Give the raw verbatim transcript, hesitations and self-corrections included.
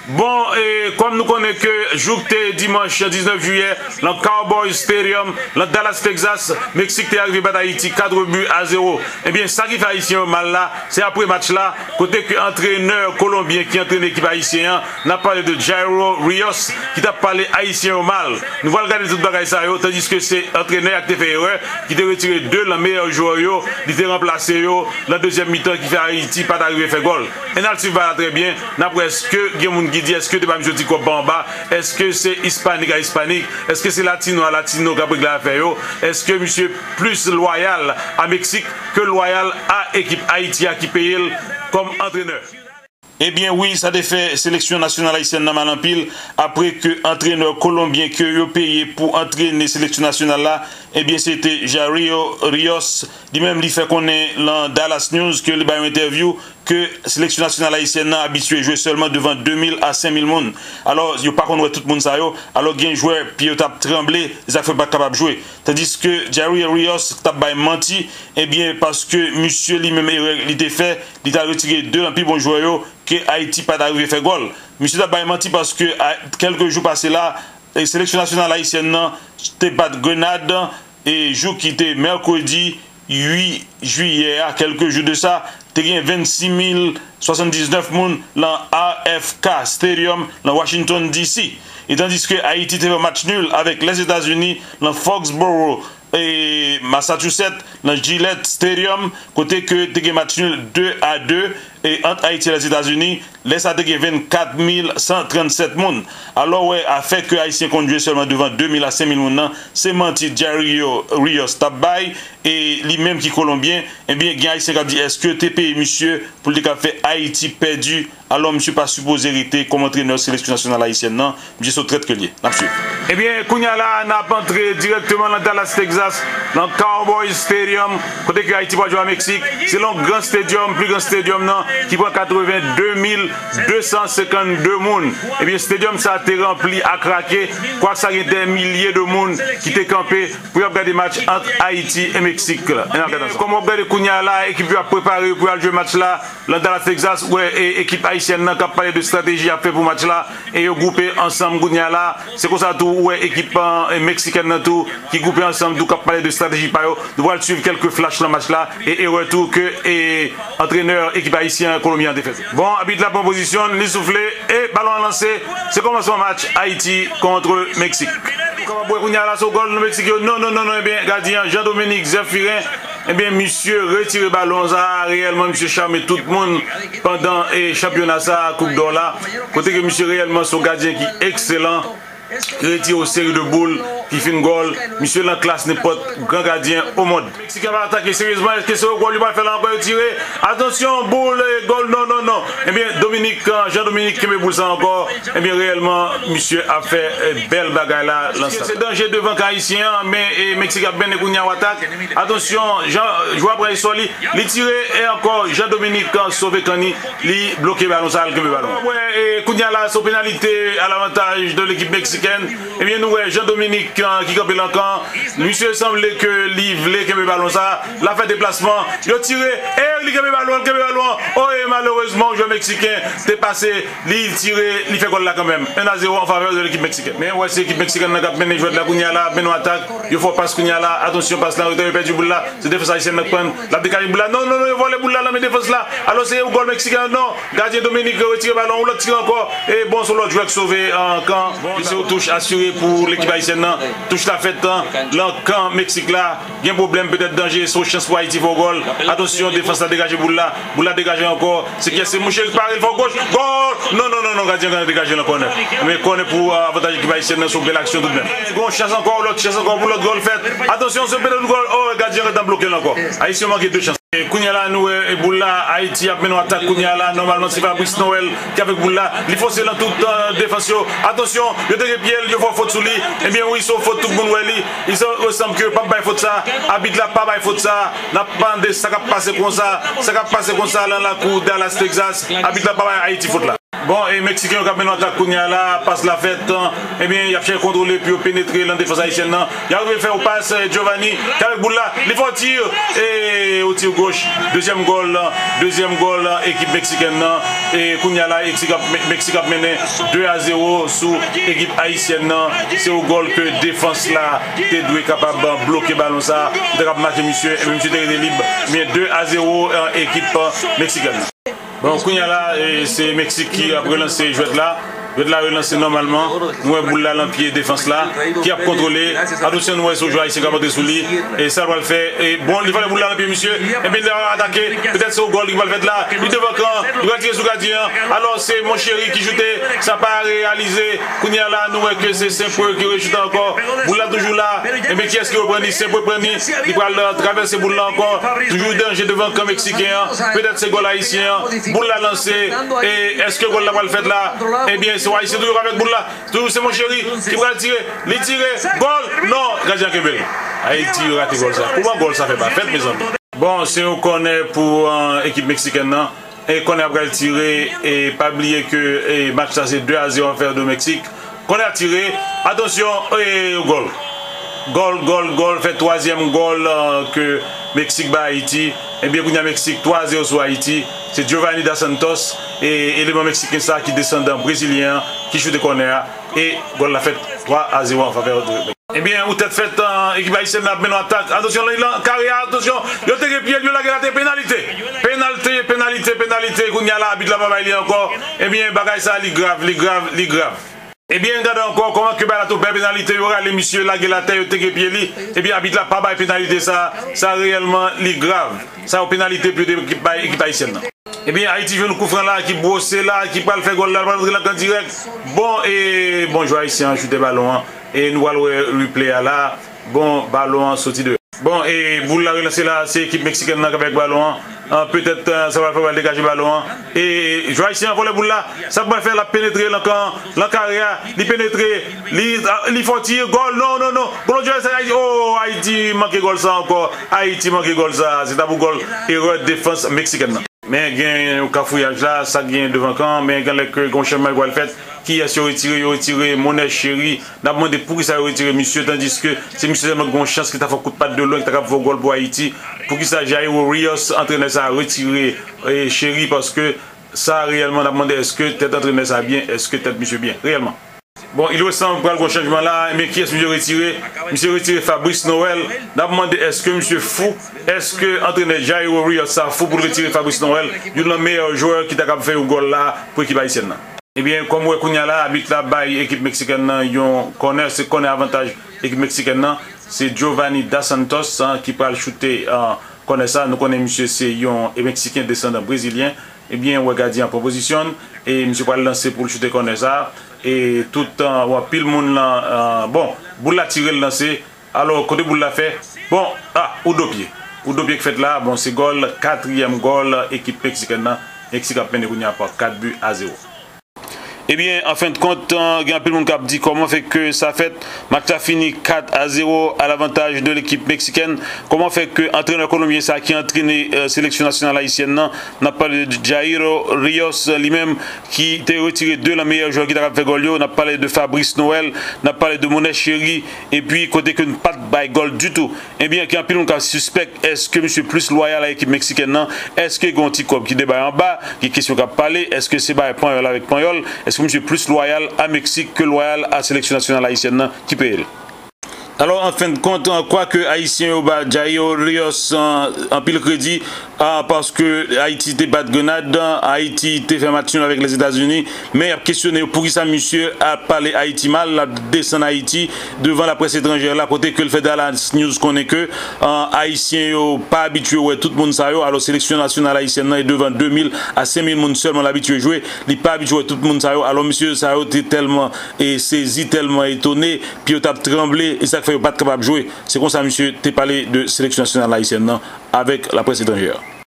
Bon, e kòm nou konnen ke jou k te dimanch diznèf jiyè, lan Cowboys Stadium, lan Dallas, Texas, Meksik te arive bat Ayiti kat bi a zewo. Ebyen, sa ki fè Ayisyen yo mal la, se apre match la, kote ke antrenè kolonbyen ki antrene ekip ayisyen an, n ap pale de Jairo Rios, ki t ap pale Ayisyen yo mal. Nou pral gade tout bagay sa yo, tandiske se antrenè a ki te fè erè, ki te retire de lan meyè jwè yo, li te ranplase yo lan dezyèm mitan, ki fè Ayiti pa t arive fè gòl. Ann al swiv bagay la trè byen, n ap wè èske gen moun ki di èske yo te ba misye yon ti kòb pa anba, èske se ispanik a ispanik, èske se latino a latino k ap regle afè yo, èske misye plis lwayal a Meksik ke lwayal a ekip Ayiti a ki peye l kòm antrenè. Ebyen wi, sa te fè seleksyon nasyonal ayisyèn nan mal anpil, apre ke antrenè kolonbyen ke yo peye pou antrene seleksyon nasyonal la, ebyen se te Jairo Rios, li menm li fè konnen lan Dallas News ke li bay yon entèvyou ke seleksyon nasyonal ayisyèn nan abitye jwe sèlman devan de mil a senk mil moun. Alò, yo pa konn wè tout moun sa yo, alò gen jwè pye yo t ap tranble, e sa k fè yo pa t kapab jwe. Tandiske Jairo Rios t ap bay manti, ebyen paske misye li menm erè li te fè, li t al retire de lan pi bon jwè yo, ke Ayiti pa t arive fè gòl. Misye t ap bay manti paske a, kèlke jou pase la, e seleksyon nasyonal ayisyèn nan te bat Grenad, e jou ki te mèkredi uit jiyè a, kèlke jou de sa, te gen vennsis mil swasanndiznèf moun lan R F K Stadium lan Washington D C. E tandiske Ayiti te fè match nil avèk Lèzetazini lan Foxborough, e Massachusetts, lan Gillette Stadium, kote ke te gen match nil de a de, e ant Ayiti e Lèzetazini, lè sa te gen vennkat mil san trannsèt moun. Alò, wè, afè ke Ayisyen konn jwe sèlman devan de mil a senk mil moun nan, se manti Jairo Rios t ap bay, e li menm ki kolonbyen, ebyen, gen Ayisyen k ap di, èske yo te peye misye pou l te ka fè Ayiti pèdi, alò misye pa sipoze rete kòm antrenè seleksyon nasyonal ayisyèn nan, misye se yon trèt ke l ye. N ap swiv. Ebyen, kounye a la, n ap antre dirèkteman nan Dallas, Texas, nan Cowboys Stadium, kote ke Ayiti pral jwe a Meksik. Se yon gran stadium, pli gran stadium nan, ki pran katreven de mil de san senkannde moun. Ebyen, stadium sa te ranpli a krake, kwak sa gen dè milye de moun ki te kanpe pou y ap gade match ant Ayiti e Meksik la. Ann al gade ansanm. Kòm w ap gade kounye a la, ekip yo ap prepare pou y al jwe match la. Lan Dallas, Texas, wè, e, ekip ayisyèn nan k ap pale de estrateji y ap fè pou match la, e yo gwoupe ansanm kounye a la. Se konsa tou, ou wè ekip, e, meksikèn nan tou, ki gwoupe ansanm tou, k ap pale de estrateji pa yo. Nou pral swiv kèlke flash lan match la, e, e wè tou ke, e, antrenè ekip ayisyen an, kolonbyen an te fè. Bon, abit la pran pozisyon, li soufle, e balon an lanse. Se kòmansman match Ayiti kont Meksik. Ou kapab wè kounye a la, se yon gòl nan Meksik yo. Non, non, non, non, ebyen, gadyen an, Jean Dominique Zephirin, ebyen, misye retire balon sa a, reyèlman, misye chame tout moun pandan, e, chanpyona sa a, Coupe d'Or la, kote ke misye reyèlman se yon gadyen ki ekselan, ki retire yon seri de boul, ki fin gòl, misye lan klas nenpòt gran gadyen o mond. Meksiken ap atake seryezman, èske se yon gòl yo pral fè la ankò, yo tire, atansyon, boul, e, gòl, non, non, non. Ebyen, Dominique, e, Jean Dominique kenbe boul sa ankò. Ebyen, reyèlman, misye ap fè, e, bèl bagay la lan stad. Se danje devan kan ayisyen an, men, e, Meksik ap mennen kounye a w atak. Atansyon, Jean, jwè a pran esò li, li tire, e ankò, Jean Dominique, e, sove kanni, li bloke balon sa, li kenbe balon. Wè, e, kounye a la, se yon penalite a lavantaj de lekip meksikèn. Ebyen, nou wè Jean Dominique, e, ki kanpe lan kan. Misye sanble ke li vle kenbe balon sa. L ap fè deplasman. Yo tire. E li kenbe balon, li kenbe balon. O, e malerezman, yon jwè meksiken te pase. Li tire, li fè gòl la kanmenm. Un à zéro an favè de lekip meksikèn. Men wè, se ekip meksikèn nan k ap mennen jwèt la kounye a la, ap mennen yon atak. Yo fè yon pas kounye a la. Atansyon, pas la an reta, yo pèdi boul la. Se defans ayisyèn nan k pran. L ap degaje boul la. Non, non, non, yo vòlè boul la lan men defans la. Alò, se yon gòl meksiken an. Non. Gadyen Dominik retire balon, yon lòt tire ankò. E bon, se yon lòt jwè k sove an kan. Bon, se yon touch asire pou lekip ayisyèn nan. Touch la fèt, e, lan kan Meksik la. Gen pwoblèm, petèt danje, se yon chans pou Ayiti fè yon gòl. Atansyon, defans la degaje boul la. Boul la degaje ankò. Se kiyès? Se mouche ki pare, l fè yon goch. Gòl! Non, non, non, non, gadyen an degaje l an kònè. Men kònè pou, e, avantaj ekip ayisyèn nan, se yon bèl aksyon toudmenm. Gon chans ankò, lòt chans ankò pou lòt gòl fèt. Atansyon, se petèt yon gòl. O, gadyen an gentan bloke l ankò. Ayisyen manke de chans. E kounye a la, nou wè, e, boul la, Ayiti ap mennen yon atak kounye a la. Nòmalman, se Fabrice Noël ki avèk boul la. Li fonse lan tout, e, defans yo. Atansyon, yo te gen pye l, yo fè fot sou li. Ebyen wi, se yon fot, tout moun wè li. Li sa, resanm ke yo p ap bay fot sa. Abit la pa bay fot sa. N ap mande sa k ap pase konsa. Sa k ap pase konsa lan lakou Dallas, Texas. Abit la pa bay Ayiti fot la. Bon, e Meksiken yo k ap mennen atak kounye a la, pas la fèt, ebyen, y ap chèche kontwole pou yo penetre nan defans ayisyèn nan. Y a rive fè yon pas, eh, Giovanni, ki avèk boul la, li fè yon tir, e yon tir goch. Dezyèm gòl, dezyèm gòl ekip meksikèn nan. E kounye a la, Meksik ap, Meksik ap mennen de a zewo sou ekip ayisyèn nan. Se yon gòl ke defans la te dwe kapab bloke balon sa, te kab make misye, e misye te rete lib. Men de a zewo, eh, ekip meksikèn nan. Bon, kounye a la, eh, se Meksik ki ap relanse jwèt la. Jwèt la relanse nòmalman. Nou wè boul la nan pye defans la, ki ap kontwole. Atansyon, nou wè se yon jwè ayisyen k ap antre sou li. E sa l pral fè. E bon, li vòlè boul la nan pye misye. Ebyen, li atake. Petèt se yon gòl ki pral fèt la. Li devan kan. Li pral tire sou gadyen an. Alò, se Monchery ki choute. Sa pa reyalize. Kounye a la, nou wè ke se Saint-Preux ki rechoute ankò. Boul la toujou la. Ebyen, kiyès ki reprann li? Saint-Preux pran li. Li pral, euh, travèse boul la ankò. Toujou danje devan kan meksiken an. Petèt se gòl ayisyen an. Boul la lanse. E èske gòl la pral fèt la? Ebyen, se yon ayisyen toujou avèk boul la. Toujou se Monchery ki pral tire. Li tire. Gòl! Non! Gadyen an kenbe l. Ayiti rate gòl sa. Kòman gòl sa fè pa fèt, mezanmi? Bon, se yon kònè pou, euh, ekip meksikèn nan. E kònè a pral tire. E pa bliye ke, e match sa se de a zewo an favè de Meksik. Kònè a tire. Atansyon, e gòl. Gòl, gòl, gòl. Fè twazyèm gòl, euh, ke Meksik bay Ayiti. Ebyen, kounye a Meksik twa a zewo sou Ayiti. Se Giovanni Dos Santos, e eleman meksiken sa ki desandan brezilyen an, ki choute kònè a. E gòl la fèt twa a zewo an favè de Meksik. Ebyen, ou tèt fèt, euh, ekip ayisyèn nan ap mennen yon atak. Atansyon, li nan kare a, atansyon. Yo teke pye l, yo lage l atè, penalite. Penalite, penalite, penalite. Kounye a la, abit la pa bay li ankò. Ebyen, bagay sa, li grav, li grav, li grav. Ebyen, gade ankò kòman ke bay la tou bay penalite, yo rale misye, lage l atè, yo teke pye li. Ebyen, abit la pa bay penalite sa, sa reyèlman, li grav. Sa yon penalite pou yo te bay ekip ayisyèn nan. Ebyen, Ayiti jwenn koufran la, ki bwose la, ki pral fè gòl la, pral rantre nan kan dirèk. Bon, e bon, jwè ayisyen an choute balon an. E nou pral wè replay a la. Bon, balon an soti deyò. Bon, e boul la relanse la, se ekip meksikèn nan k avèk balon an. An, petèt, euh, sa pral fè pral degaje balon an. E jwè ayisyen an vòlè boul la. Sa pral fè l ap penetre nan kan, nan kare a. Li penetre, li, ah, li fè yon tir, gòl, non, non, non. Gòl, jwè sa, Ayiti, oh, Ayiti manke gòl sa ankò. Ayiti manke gòl sa. Se ta pou gòl, erè defans meksikèn nan. Men gen yon kafouyaj la, sa k genyen devan kan, men gen lè ke gen yon chanjman ki pral fèt. Kiyès yo retire? Yo retire Monè Cheri. N ap mande poukisa yo retire misye, tandiske se misye sèlman ki gen yon chans ki ta fè kout pat de lwen, ki ta kab fè yon gòl pou Ayiti. Poukisa Jairo Rios, antrenè sa a, retire, eh, Cheri? Paske sa, reyèlman, n ap mande, èske tèt antrenè sa a byen? Èske tèt misye byen? Reyèlman. Bon, il ressemble pral gen chanjman la, men kiyès misye retire? Misye retire Fabrice Noël. N ap mande, èske misye fou? Èske antrenè Jairo Rios sa fou pou l retire Fabrice Noël, youn nan meyè jwè ki ta kab fè yon gòl la pou ekip ayisyèn nan? Ebyen, kòm ou wè kounye a la, abit la bay ekip meksikèn nan yon kònè, se kònè avantaj ekip meksikèn nan. Se Giovanni Dos Santos, an, ki pral choute, an, kònè sa. Nou konnen misye se yon, e, meksiken desandan brezilyen. Ebyen, wè gadyen an pran pozisyon l, e misye pral lanse pou l choute kònè sa. E tout, an, wè anpil moun lan, an, bon, boul la tire l lanse. Alò, kote boul la fè? Bon, ah, ou do pye. Ou do pye k fèt la. Bon, se gòl, katriyèm gòl ekip meksikèn nan. Meksik ap mennen kounye a pa kat bi a zewo. Ebyen, an fen de kont, an, gen anpil moun k ap di kòman fè ke sa fèt. Match la fini kat a zewo a lavantaj de lekip meksikèn. Kòman fè ke antrenè kolonbyen sa ki antrene, eh, seleksyon nasyonal ayisyèn nan, n ap pale de Jairo Rios, li menm, ki te retire de lan meyè jwè ki ta kab fè gòl yo. N ap pale de Fabrice Noël, n ap pale de Monè Cheri, epi kote ke n pa t bay gòl ditou. Ebyen, gen anpil moun k ap sispèk, èske misye plis lwayal a ekip meksikèn nan? Èske gen yon ti kòb ki debay anba? Gen kesyon k ap pale, èske se bay panyòl avèk panyòl? Èske misye plis lwayal a Meksik ke lwayal a seleksyon nasyonal ayisyèn nan ki peye l? Alò, an fen de kont, an, kwake ayisyen yo ba Jairo Rios, an, anpil kredi, a, paske Ayiti te bat Grenad, Ayiti te fè match nul avèk Lèzetazini, men y ap kesyone yo poukisa misye ap pale Ayiti mal, l ap desann Ayiti devan laprès etranjè la, kote ke l fè Dallas News konnen ke, a, ayisyen yo pa abitye wè tout moun sa yo, alò seleksyon nasyonal ayisyèn nan e devan de mil a senk mil moun sèlman l abitye jwe, li pa abitye wè tout moun sa yo, alò mesye sa yo te tèlman, e, sezi, tèlman etone, pye yo t ap tranble, e sa k fè yo pa t kapab jwe. Se konsa misye te pale de seleksyon nasyonal ayisyèn nan avèk laprès etranjè a.